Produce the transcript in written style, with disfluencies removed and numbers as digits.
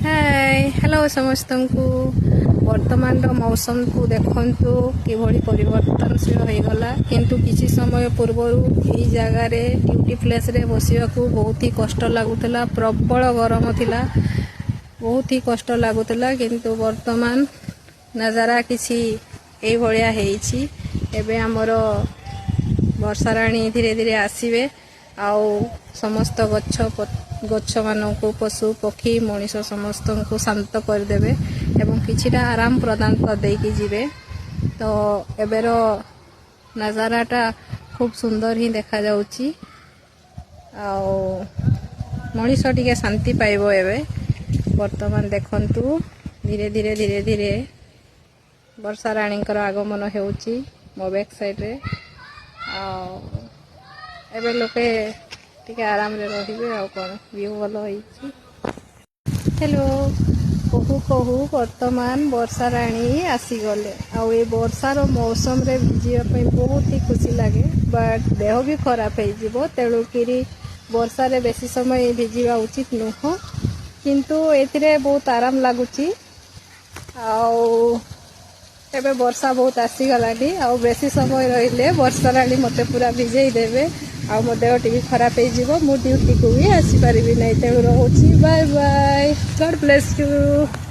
ହାଏ, hello ସମସ୍ତଙ୍କୁ। ବର୍ତ୍ତମାନର ମୌସମକୁ ଦେଖନ୍ତୁ, କିଭଳି ପରିବର୍ତ୍ତନଶୀଳ ହୋଇଗଲା। କିନ୍ତୁ କିଛି ସମୟ ପୂର୍ବରୁ ଏଇ ଜାଗାରେ, ଡ୍ୟୁଟି ପ୍ଲେସ୍ରେ ବସିବାକୁ ବହୁତ ହି କଷ୍ଟ ଲାଗୁଥିଲା। ପ୍ରବଳ ଗରମ ଥିଲା, ବହୁତ ହି କଷ୍ଟ ଲାଗୁଥିଲା। କିନ୍ତୁ ବର୍ତ୍ତମାନ ନଜାରା କିଛି ଏଇଭଳିଆ ହେଇଛି। ଏବେ ଆମର ବର୍ଷାରାଣୀ ଧୀରେ ଧୀରେ ଆସିବେ ଆଉ ସମସ୍ତ ଗଛମାନଙ୍କୁ, ପଶୁ ପକ୍ଷୀ, ମଣିଷ ସମସ୍ତଙ୍କୁ ଶାନ୍ତ କରିଦେବେ ଏବଂ କିଛିଟା ଆରାମ ପ୍ରଦାନ କରିଦେଇକି ଯିବେ। ତ ଏବେର ନଜାରାଟା ଖୁବ୍ ସୁନ୍ଦର ହିଁ ଦେଖାଯାଉଛି ଆଉ ମଣିଷ ଟିକେ ଶାନ୍ତି ପାଇବ ଏବେ। ବର୍ତ୍ତମାନ ଦେଖନ୍ତୁ, ଧୀରେ ଧୀରେ ଧୀରେ ଧୀରେ ବର୍ଷା ରାଣୀଙ୍କର ଆଗମନ ହେଉଛି ମୋ ବ୍ୟାକ୍ ସାଇଡ଼୍ରେ। ଆଉ ଏବେ ଲୋକେ ଟିକେ ଆରାମରେ ରହିବେ। ଆଉ କ'ଣ, ଭିଉ ଭଲ ହେଇଛି। ହ୍ୟାଲୋ କହୁ କହୁ ବର୍ତ୍ତମାନ ବର୍ଷା ରାଣୀ ଆସିଗଲେ। ଆଉ ଏ ବର୍ଷାର ମୌସମରେ ଭିଜିବା ପାଇଁ ବହୁତ ହି ଖୁସି ଲାଗେ, ବଟ୍ ଦେହ ବି ଖରାପ ହେଇଯିବ। ତେଣୁକିରି ବର୍ଷାରେ ବେଶୀ ସମୟ ଭିଜିବା ଉଚିତ ନୁହଁ। କିନ୍ତୁ ଏଥିରେ ବହୁତ ଆରାମ ଲାଗୁଛି। ଆଉ ଏବେ ବର୍ଷା ବହୁତ ଆସିଗଲାଣି। ଆଉ ବେଶୀ ସମୟ ରହିଲେ ବର୍ଷା ରାଣୀ ମୋତେ ପୁରା ଭିଜେଇ ଦେବେ ଆଉ ମୋ ଦେହଟି ବି ଖରାପ ହେଇଯିବ। ମୁଁ ଡ୍ୟୁଟିକୁ ବି ଆସିପାରିବି ନାହିଁ। ତେଣୁ ରହୁଛି। Bye bye, God bless you.